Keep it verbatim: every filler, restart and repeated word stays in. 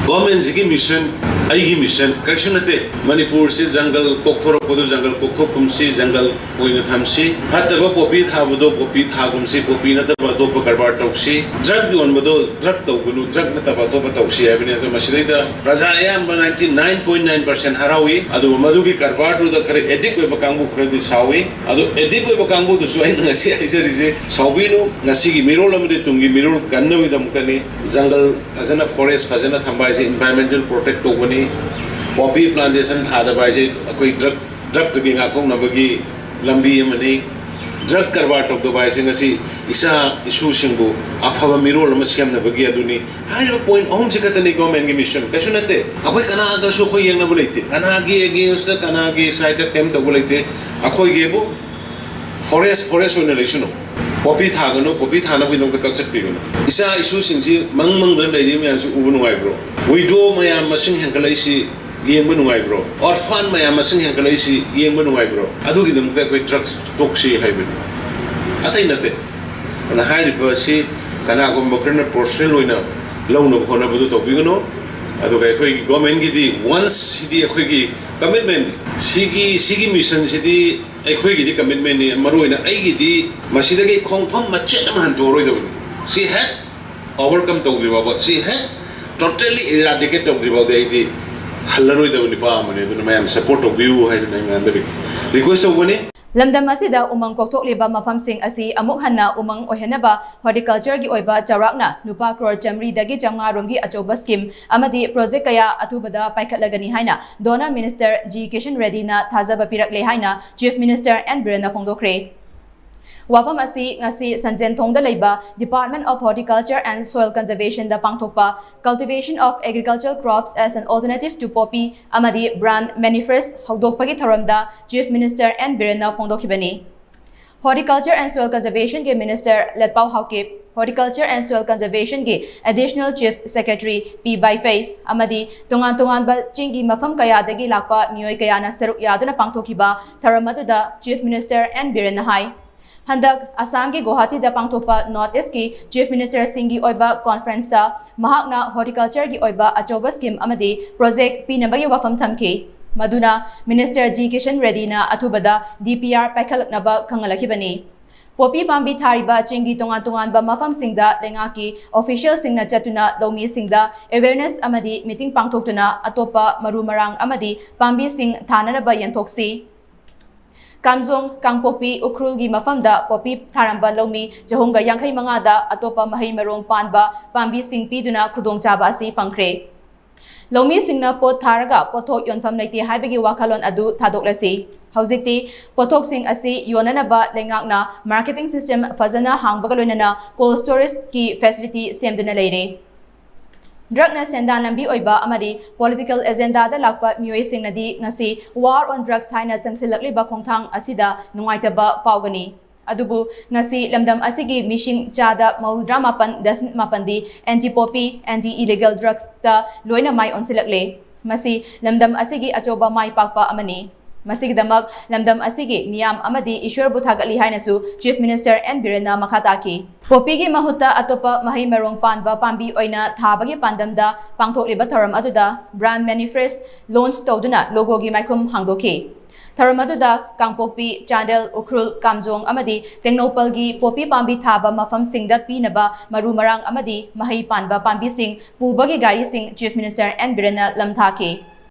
ꯒꯣꯔꯃꯦꯟꯁꯤꯒꯤ mission, ꯑꯩꯒꯤ mission ꯀꯔꯤꯁꯨ ꯅꯠꯇꯦ꯫ ꯃꯅꯤꯄꯨꯔꯁꯤ ꯖꯪꯒꯜ ꯀꯣꯛꯊꯣꯔꯛꯄꯗꯣ ꯖꯪꯒꯜ ꯀꯣꯛꯊꯣꯛꯀꯨꯝꯁꯤ, ꯖꯪꯒꯜ ꯑꯣꯏꯅ ꯊꯝꯁꯤ꯫ ꯐꯠꯇꯕ ꯄꯣꯄꯤ ꯊꯥꯕꯗꯣ ꯄꯣꯄꯤ ꯊꯥꯒꯨꯝꯁꯤ, ꯄꯣꯄꯤ ꯅꯠꯇꯕ ꯑꯇꯣꯞꯄ ꯀꯔꯕꯥꯔ ꯇꯧꯁꯤ꯫ ꯗ꯭ꯔꯒ ꯌꯣꯟꯕꯗꯣ ꯗ꯭ꯔꯒ ꯇꯧꯒꯅꯨ, ꯗ꯭ꯔꯒ ꯅꯠꯇꯕ ꯑꯇꯣꯞꯄ ꯇꯧꯁꯤ ꯍꯥꯏꯕꯅꯤ꯫ ꯑꯗꯣ ꯃꯁꯤꯗꯩꯗ ꯄ꯭ꯔꯖꯥ ꯑꯌꯥꯝꯕ ninety nine point nine percent ꯍꯔꯥꯎꯏ꯫ ꯑꯗꯨꯕꯨ ꯃꯗꯨꯒꯤ ꯀꯔꯕꯥꯔꯗꯨꯗ ꯈꯔ ꯑꯦꯗꯤꯛ ꯑꯣꯏꯕ ꯀꯥꯡꯕꯨ ꯈꯔꯗꯤ ꯁꯥꯎꯏ꯫ ꯑꯗꯣ ꯑꯦꯗꯤꯛ ꯑꯣꯏꯕ ꯀꯥꯡꯕꯨꯗꯨꯁꯨ ꯑꯩꯅ ꯉꯁꯤ ꯍꯥꯏꯖꯔꯤꯁꯦ, ꯁꯥꯎꯕꯤꯅꯨ꯫ ꯉꯁꯤꯒꯤ ꯃꯤꯔꯣꯜ ꯑꯃꯗꯤ ꯇꯨꯡꯒꯤ ꯃꯤꯔꯣꯜ ꯀꯟꯅꯕꯒꯤꯗꯃꯛꯇꯅꯤ꯫ ꯖꯪꯒꯜ ꯐꯖꯅ, ꯐꯣꯔꯦꯁ ꯐꯖꯅ ꯊꯝꯕ ꯍꯥꯏꯁꯦ environmental protect ꯇꯧꯕꯅꯤ꯫ ꯄꯣꯄꯤ ꯄ꯭ꯂꯥꯟꯇꯦꯁꯟ ꯊꯥꯗꯕ ꯍꯥꯏꯁꯦ ꯑꯩꯈꯣꯏ ꯗ꯭ꯔꯒ, ꯗ꯭ꯔꯒꯇꯒꯤ ꯉꯥꯛꯊꯣꯛꯅꯕꯒꯤ ꯂꯝꯕꯤ ꯑꯃꯅꯤ꯫ ꯗ꯭ꯔꯒ ꯀꯔꯕꯥꯔ ꯇꯧꯗꯕ ꯍꯥꯏꯁꯦ ꯉꯁꯤ ꯏꯆꯥ ꯏꯁꯨꯁꯤꯡꯕꯨ ꯑꯐꯕ ꯃꯤꯔꯣꯜ ꯑꯃ ꯁꯦꯝꯅꯕꯒꯤ ꯑꯗꯨꯅꯤ꯫ ꯍꯥꯏꯔꯤꯕ ꯄꯣꯏꯟ ꯑꯍꯨꯝꯁꯤ ꯈꯛꯇꯅꯤ ꯒꯣꯔꯃꯦꯟꯒꯤ ꯃꯤꯁꯟ, ꯀꯩꯁꯨ ꯅꯠꯇꯦ꯫ ꯑꯩꯈꯣꯏ ꯀꯅꯥꯒꯁꯨ ꯑꯩꯈꯣꯏ ꯌꯦꯡꯅꯕ ꯂꯩꯇꯦ, ꯀꯅꯥꯒꯤ ꯑꯦꯒꯦꯟꯁꯇ, ꯀꯅꯥꯒꯤ ꯁꯥꯏꯗꯇ ꯀꯩꯝ ꯇꯧꯕ ꯂꯩꯇꯦ꯫ ꯑꯩꯈꯣꯏꯒꯤꯕꯨ ꯐꯣꯔꯦꯁ, ꯐꯣꯔꯦꯁ ꯑꯣꯏꯅ ꯂꯩꯁꯅꯨ꯫ Poppy ꯊꯥꯒꯅꯨ, poppy ꯊꯥꯅꯕꯒꯤꯗꯃꯛꯇ ꯀꯛꯆꯠꯄꯤꯒꯅꯨ꯫ ꯏꯆꯥ ꯏꯁꯨꯁꯤꯡꯁꯤ ꯃꯪ ꯃꯪꯗꯅ ꯂꯩꯔꯤꯕ ꯃꯌꯥꯝꯁꯤ ꯎꯕ ꯅꯨꯡꯉꯥꯏꯕ꯭ꯔꯣ? ꯋꯤꯗꯣ ꯃꯌꯥꯝ ꯃꯁꯤꯡ ꯍꯦꯟꯒꯠꯂꯛꯏꯁꯤ ꯌꯦꯡꯕ ꯅꯨꯡꯉꯥꯏꯕ꯭ꯔꯣ? ꯑꯣꯔꯐꯥꯟ ꯃꯌꯥꯝ ꯃꯁꯤꯡ ꯍꯦꯟꯒꯠꯂꯛꯏꯁꯤ ꯌꯦꯡꯕ ꯅꯨꯡꯉꯥꯏꯕ꯭ꯔꯣ? ꯑꯗꯨꯒꯤꯗꯃꯛꯇ ꯑꯩꯈꯣꯏ ꯗ꯭ꯔꯒꯁ ꯇꯣꯛꯁꯤ ꯍꯥꯏꯕꯅꯤ, ꯑꯇꯩ ꯅꯠꯇꯦ꯫ ꯑꯗꯨꯅ ꯍꯥꯏꯔꯤꯕ ꯑꯁꯤ ꯀꯅꯥꯒꯨꯝꯕ ꯈꯔꯅ ꯄꯔꯁꯣꯅꯦꯜ ꯑꯣꯏꯅ ꯂꯧꯅꯕ ꯍꯣꯠꯅꯕꯗꯨ ꯇꯧꯕꯤꯒꯅꯨ꯫ ꯑꯗꯨꯒ ꯑꯩꯈꯣꯏꯒꯤ ꯒꯣꯔꯃꯦꯟꯒꯤꯗꯤ ꯋꯟꯁ ꯁꯤꯗꯤ ꯑꯩꯈꯣꯏꯒꯤ ꯀꯃꯤꯠꯃꯦꯟ, ꯁꯤꯒꯤ, ꯁꯤꯒꯤ ꯃꯤꯁꯟꯁꯤꯗꯤ ꯑꯩꯈꯣꯏꯒꯤꯗꯤ ꯀꯃꯤꯠꯃꯦꯟꯅꯤ꯫ ꯃꯔꯨꯑꯣꯏꯅ ꯑꯩꯒꯤꯗꯤ ꯃꯁꯤꯗꯒꯤ ꯈꯣꯡꯐꯝ ꯃꯆꯦꯠ ꯑꯃ ꯍꯟꯗꯣꯛꯑꯔꯣꯏꯗꯕꯅꯤ꯫ ꯁꯤ ꯍꯦꯛ ꯑꯣꯚꯔꯀꯝ ꯇꯧꯗ꯭ꯔꯤ ꯐꯥꯎꯕ, ꯁꯤ ꯍꯦꯛ ꯇꯣꯇꯦꯜꯂꯤ ꯏꯔꯥꯗꯤꯀꯦꯠ ꯇꯧꯗ꯭ꯔꯤ ꯐꯥꯎꯗꯤ ꯑꯩꯗꯤ ꯍꯜꯂꯔꯣꯏꯗꯕ ꯅꯨꯄꯥ ꯑꯃꯅꯤ꯫ ꯑꯗꯨꯅ ꯃꯌꯥꯝ ꯁꯄꯣꯔꯠ ꯇꯧꯕꯤꯌꯨ ꯍꯥꯏꯗꯅ ꯑꯩ ꯃꯌꯥꯝꯗ ꯔꯤꯀ꯭ꯋꯦꯁ ꯇꯧꯕꯅꯤ꯫ ꯂꯝꯗꯝ ꯑꯁꯤꯗ ꯎꯃꯪ ꯀꯣꯛꯊꯣꯛꯂꯤꯕ ꯃꯐꯝꯁꯤꯡ ꯑꯁꯤ ꯑꯃꯨꯛ ꯍꯟꯅ ꯎꯃꯪ ꯑꯣꯏꯍꯟꯅꯕ ꯍꯣꯔꯇꯤꯀꯜꯆꯔꯒꯤ ꯑꯣꯏꯕ ꯆꯥꯎꯔꯥꯛꯅ ꯂꯨꯄꯥ ꯀ꯭ꯔꯣꯔ ꯆꯥꯃꯔꯤꯗꯒꯤ ꯆꯥꯃꯉꯥ ꯔꯣꯝꯒꯤ ꯑꯆꯧꯕ ꯁ꯭ꯀꯤꯝ ꯑꯃꯗꯤ ꯄ꯭ꯔꯣꯖꯦꯛ ꯀꯌꯥ ꯑꯊꯨꯕꯗ ꯄꯥꯏꯈꯠꯂꯒꯅꯤ ꯍꯥꯏꯅ ꯗꯣꯅꯔ ꯃꯤꯅꯤꯁꯇꯔ ꯖꯤ ꯀꯤꯁꯟ ꯔꯦꯗꯤꯅ ꯊꯥꯖꯕ ꯄꯤꯔꯛꯂꯦ ꯍꯥꯏꯅ ꯆꯤꯐ ꯃꯤꯅꯤꯁꯇꯔ ꯑꯦꯟ ꯕꯤꯔꯦꯟꯅ ꯐꯣꯡꯗꯣꯛꯈ꯭ꯔꯦ꯫ ꯋꯥꯐꯝ ꯑꯁꯤ ꯉꯁꯤ ꯁꯟꯖꯦꯟꯊꯣꯡꯗ ꯂꯩꯕ Department of Horticulture and Soil Conservationꯗ ꯄꯥꯡꯊꯣꯛꯄ Cultivation of Agricultural Crops as an Alternative to Poppy ꯑꯃꯗꯤ Brand Manifest ꯍꯧꯗꯣꯛꯄꯒꯤ ꯊꯧꯔꯝꯗ ꯆꯤꯐ ꯃꯤꯅꯤꯁꯇꯔ ꯑꯦꯟ ꯕꯤꯔꯦꯟꯅ ꯐꯣꯡꯗꯣꯛꯈꯤꯕꯅꯤ꯫ Horticulture and Soil Conservationꯒꯤ minister Letpao Haokip, Horticulture and Soil Conservationꯒꯤ additional chief secretary P Vaiphei ꯑꯃꯗꯤ ꯇꯣꯉꯥꯟ ꯇꯣꯉꯥꯟꯕ ꯆꯤꯡꯒꯤ ꯃꯐꯝ ꯀꯌꯥꯗꯒꯤ ꯂꯥꯛꯄ ꯃꯤꯑꯣꯏ ꯀꯌꯥꯅ ꯁꯔꯨꯛ ꯌꯥꯗꯨꯅ ꯄꯥꯡꯊꯣꯛꯈꯤꯕ ꯊꯧꯔꯝ ꯑꯗꯨꯗ ꯆꯤꯐ ꯃꯤꯅꯤꯁꯇꯔ ꯑꯦꯟ ꯕꯤꯔꯦꯟꯅ ꯍꯥꯏ, ꯍꯟꯗꯛ ꯑꯁꯥꯝꯒꯤ ꯒꯨꯋꯥꯍꯥꯇꯤꯗ ꯄꯥꯡꯊꯣꯛꯄ North Eastꯀꯤ Chief Ministerꯁꯤꯡꯒꯤ ꯑꯣꯏꯕ conferenceꯇ ꯃꯍꯥꯛꯅ horticultureꯒꯤ ꯑꯣꯏꯕ ꯑꯆꯧꯕ scheme ꯑꯃꯗꯤ project ꯄꯤꯅꯕꯒꯤ ꯋꯥꯐꯝ ꯊꯝꯈꯤ꯫ ꯃꯗꯨꯅ Minister G Kishan Reddyꯅ ꯑꯊꯨꯕꯗ D P R ꯄꯥꯏꯈꯠꯂꯛꯅꯕ ꯈꯪꯍꯜꯂꯛꯈꯤꯕꯅꯤ꯫ ꯄꯣꯄꯤ ꯄꯥꯝꯕꯤ ꯊꯥꯔꯤꯕ ꯆꯤꯡꯒꯤ ꯇꯣꯉꯥꯟ ꯇꯣꯉꯥꯟꯕ ꯃꯐꯝꯁꯤꯡꯗ ꯂꯩꯉꯥꯛꯀꯤ officialꯁꯤꯡꯅ ꯆꯠꯇꯨꯅ ꯂꯧꯃꯤꯁꯤꯡꯗ awareness ꯑꯃꯗꯤ meeting ꯄꯥꯡꯊꯣꯛꯇꯨꯅ ꯑꯇꯣꯞꯄ ꯃꯔꯨ ꯃꯔꯥꯡ ꯑꯃꯗꯤ ꯄꯥꯝꯕꯤꯁꯤꯡ ꯊꯥꯅꯅꯕ ꯌꯦꯟꯊꯣꯛꯁꯤ꯫ ꯀꯥꯝꯖꯣꯡ, ꯀꯥꯡꯄꯣꯛꯄꯤ, ꯎꯈ꯭ꯔꯨꯜꯒꯤ ꯃꯐꯝꯗ ꯄꯣꯄꯤ ꯊꯥꯔꯝꯕ ꯂꯧꯃꯤ ꯆꯍꯨꯝꯒ ꯌꯥꯡꯈꯩ ꯃꯉꯥꯗ ꯑꯇꯣꯞꯄ ꯃꯍꯩ ꯃꯔꯣꯡ ꯄꯥꯟꯕ ꯄꯥꯝꯕꯤꯁꯤꯡ ꯄꯤꯗꯨꯅ ꯈꯨꯗꯣꯡꯆꯥꯕ ꯑꯁꯤ ꯐꯪꯈ꯭ꯔꯦ꯫ ꯂꯧꯃꯤꯁꯤꯡꯅ ꯄꯣꯠ ꯊꯥꯔꯒ ꯄꯣꯠꯊꯣꯛ ꯌꯣꯟꯐꯝ ꯂꯩꯇꯦ ꯍꯥꯏꯕꯒꯤ ꯋꯥꯈꯜꯂꯣꯟ ꯑꯗꯨ ꯊꯥꯗꯣꯛꯂꯁꯤ꯫ ꯍꯧꯖꯤꯛꯇꯤ ꯄꯣꯠꯊꯣꯛꯁꯤꯡ ꯑꯁꯤ ꯌꯣꯟꯅꯅꯕ ꯂꯩꯉꯥꯛꯅ marketing system ꯐꯖꯅ ꯍꯥꯡꯕꯒ ꯂꯣꯏꯅꯅ cold storageꯀꯤ facility ꯁꯦꯝꯗꯨꯅ ꯂꯩꯔꯦ꯫ Drugꯅ ꯁꯦꯟꯗꯥꯟ ꯂꯝꯕꯤ ꯑꯣꯏꯕ ꯑꯃꯗꯤ political agendaꯗ ꯂꯥꯛꯄ ꯃꯤꯑꯣꯏꯁꯤꯡꯅꯗꯤ ꯉꯁꯤ War on Drugs ꯍꯥꯏꯅ ꯆꯪꯁꯤꯜꯂꯛꯂꯤꯕ ꯈꯣꯡꯊꯥꯡ ꯑꯁꯤꯗ ꯅꯨꯡꯉꯥꯏꯇꯕ ꯐꯥꯎꯒꯅꯤ꯫ ꯑꯗꯨꯕꯨ ꯉꯁꯤ ꯂꯝꯗꯝ ꯑꯁꯤꯒꯤ ꯃꯤꯁꯤꯡ ꯆꯥꯗ ꯃꯧꯗ꯭ꯔꯥ ꯃꯥꯄꯟ ꯗꯁꯃꯤꯛ ꯃꯥꯄꯟꯗꯤ anti poppy, anti illegal drugsꯇ ꯂꯣꯏꯅ ꯃꯥꯏ ꯑꯣꯟꯁꯤꯜꯂꯛꯂꯦ꯫ ꯃꯁꯤ ꯂꯝꯗꯝ ꯑꯁꯤꯒꯤ ꯑꯆꯧꯕ ꯃꯥꯏ ꯄꯥꯛꯄ ꯑꯃꯅꯤ꯫ ꯃꯁꯤꯒꯤꯗꯃꯛ ꯂꯝꯗꯝ ꯑꯁꯤꯒꯤ ꯃꯤꯌꯥꯝ ꯑꯃꯗꯤ ꯏꯁ꯭ꯋꯔꯕꯨ ꯊꯥꯒꯠꯂꯤ ꯍꯥꯏꯅꯁꯨ Chief Minister N Birenꯅ ꯃꯈꯥ ꯇꯥꯈꯤ꯫ ꯄꯣꯄꯤꯒꯤ ꯃꯍꯨꯠꯇ ꯑꯇꯣꯞꯄ ꯃꯍꯩ ꯃꯔꯣꯡ ꯄꯥꯟꯕ ꯄꯥꯝꯕꯤ ꯑꯣꯏꯅ ꯊꯥꯕꯒꯤ ꯄꯥꯟꯗꯝꯗ ꯄꯥꯡꯊꯣꯛꯂꯤꯕ ꯊꯧꯔꯝ ꯑꯗꯨꯗ brand manifest launch ꯇꯧꯗꯨꯅ logoꯒꯤ ꯃꯥꯏꯈꯨꯝ ꯍꯥꯡꯗꯣꯛꯈꯤ꯫ ꯊꯧꯔꯝ ꯑꯗꯨꯗ ꯀꯥꯡꯄꯣꯛꯄꯤ, ꯆꯥꯟꯗꯦꯜ, ꯎꯈ꯭ꯔꯨꯜ, ꯀꯥꯝꯖꯣꯡ ꯑꯃꯗꯤ ꯇꯦꯡꯅꯧꯄꯜꯒꯤ ꯄꯣꯄꯤ ꯄꯥꯝꯕꯤ ꯊꯥꯕ ꯃꯐꯝꯁꯤꯡꯗ ꯄꯤꯅꯕ ꯃꯔꯨ ꯃꯔꯥꯡ ꯑꯃꯗꯤ ꯃꯍꯩ ꯄꯥꯟꯕ ꯄꯥꯝꯕꯤꯁꯤꯡ ꯄꯨꯕꯒꯤ ꯒꯥꯔꯤꯁꯤꯡ Chief Minister N Birenꯅ ꯂꯝ ꯊꯥꯈꯤ꯫